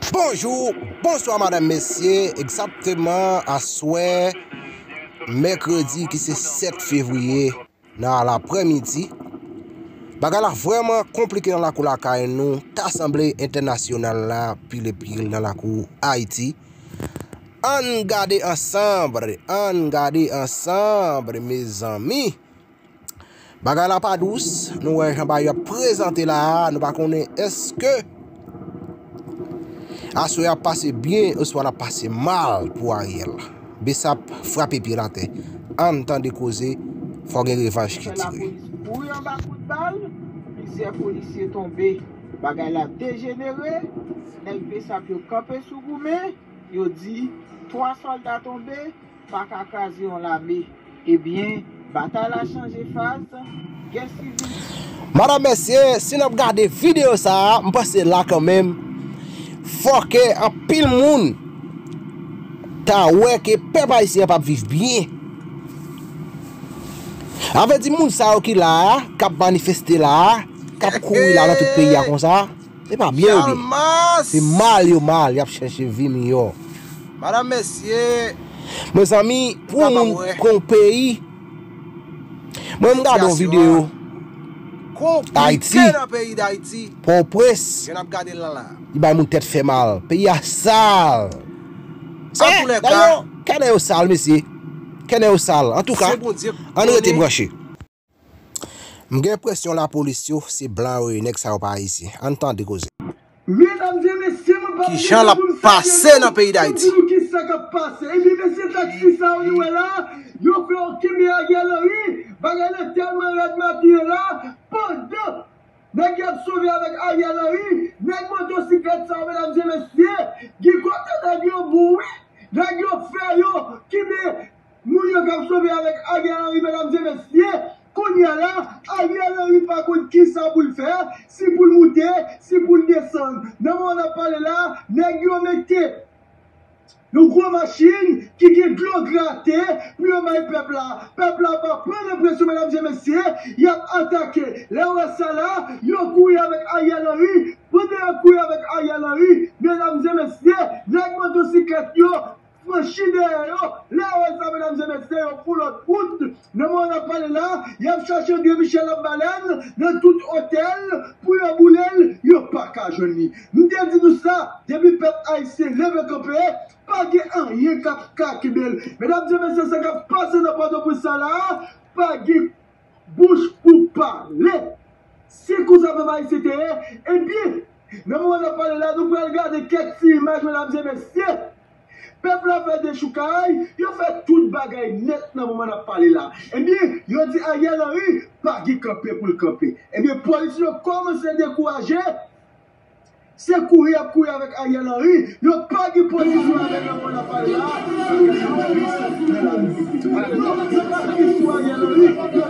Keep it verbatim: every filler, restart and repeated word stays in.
Bonjou, bonswa madanm, mesye. Egzakteman aswè, mèkredi ki se sèt fevriye, nan laprèmidi, bagay la vrèman konplike nan lakou lakay nou. Ta sanble entènasyonal la pile pil nan lakou Ayiti. Ann gade ansanm, ann gade ansanm, mezanmi. Bagay la pa dous, nou wè jan bagay yo ap prezante la a, nou pa konnen èske aswè ap pase byen oswa l ap pase mal pou Ariel. Bsap frape pye l atè. Ann tande koze, fò gen revanj ki tire. Lapolis kouri anba kout bal, plizyè polisye tonbe. Bagay la dejenere, nèg Bsap yo kanpe sou goumen, yo di twa sòlda tonbe, pa ka kraze yon lame. Ebyen, batay la chanje faz, gè sivil. Madanm, mesye, si n ap gade videyo sa a, m panse la kanmenm, fò ke anpil moun ta wè ke pèp ayisyen an p ap viv byen. Sa vle di moun sa yo ki la a, k ap manifeste la a, k ap kouri la nan tout peyi a konsa, se pa byen yo byen. Se mal yo mal, y ap chèche vi miyò. Madanm, mesye, mezanmi, pou yon moun pran yon peyi, mwen m gade yon videyo Ayiti, Pòtoprens, li bay moun tèt fè mal. Peyi a sal. Kè nèg yo sal, mesye. Kè nèg yo sal. Antouka, ann rete branche. M gen enpresyon lapolis yo se blan yo ye, nèg sa yo pa ayisyen. Ann tande koze. Medam e mesye, mwen pa bezwen pou m salye nou, pou m di nou kisa k ap pase. Ebyen, mesye, taksi sa yo nou wè la, yo fè yo kenbe Ariel Henry. Bagay la tèlman rèd maten an la, pandan nèg y ap sove avèk Ariel Henry, nèg motosiklèt sa yo, medam e mesye, gen kote nèg yo bon, wi. Nèg yo fè yo kenbe moun yo k ap sove avèk Ariel Henry, medam e mesye. Kounye a la, Ariel Henry pa konn kisa pou l fè, si pou l moute, si pou l desann. Nan moman n ap pale la, nèg yo mete yon gwo machin ki gen dlo grate pou yo bay pèp la. Pèp la pa pran nan presyon, medam e mesye, y ap atake. Lè w wè sa la, yo kouri avèk Ariel Henry. Pandan y ap kouri avèk Ariel Henry, medam e mesye, nèg motosiklèt yo franchi dèyè yo. Lè yo wè sa, medam e mesye, yo pran lòt wout. Nan moman n ap pale la, y ap chache André Michel Labalèn nan tout otèl pou yo boule l, yo pa ka jwenn li. M te di nou sa, depi pèp ayisyen leve kanpe, pa gen anyen k ap ka kenbe l. Medam e mesye, sa k ap pase nan Pòtoprens sa la, pa gen bouch pou pale. Se konsa pèp ayisyen te ye. Ebyen, nan moman n ap pale la, nou pral gade kèk ti imaj, medam e mesye. Pèp la fè dechoukay, yo fè tout bagay nèt nan moman n ap pale la. Ebyen, yo di Ariel Henry pa gen kanpe pou l kanpe. Ebyen, polis yo kòmanse dekouraje. Se kouri y ap kouri avèk Ariel Henry. Yo pa gen pozisyon avè l nan moman n ap pale la. Ariel Henry sòti nan lari. Yo, yo pa gen sou Ariel Henry. Yo